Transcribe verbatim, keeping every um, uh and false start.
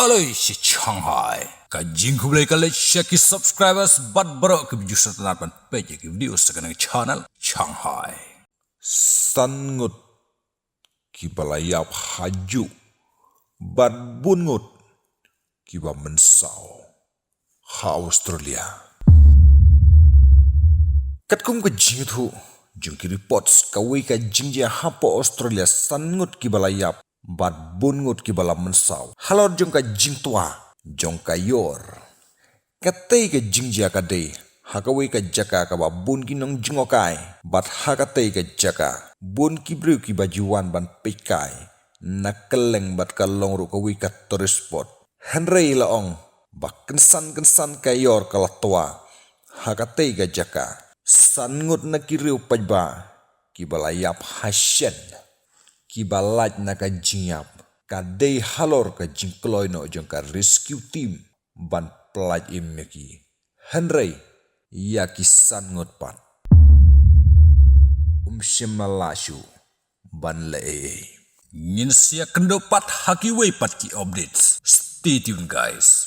Lei shi Shanghai. Ka jingkhublei ka leit sha ki subscribers bad baroh ki views sha tnat ban peit ïa ki video sha kane ka channel Shanghai. San ngut kiba la ïap ha juh bad bun ngut kiba mynsaw ha Australia. Katkum ka jingthoh jong ki reports, kawei ka jingjia hapoh Australia, san ngut kiba la ïap bad bun ngut kiba la mynsaw halor jong ka jingtwa jong ka ïor. Katei ka jingjia ka dei ha kawei ka jaka kaba bun ki nongjngohkai, bad ha katei ka jaka bun ki briew kiba ju wan ban peitkai na kylleng, bad ka long ruh kawei ka tourist spot. Hynrei la ong ba kynsan kynsan ka ïor ka la twa ha katei ka jaka. San ngut na ki riew paidbah kiba la ïap ha shen, kiba lait na ka jingïap, ka dei halor ka jingkloi noh jong ka rescue team ban pyllait im ïa ki. Hynrei ïa ki san ngut pat, um shym la lah shuh ban leh ei ei. Ngin sa ïakynduh pat ha kiwei pat ki updates. Stay tuned, guys.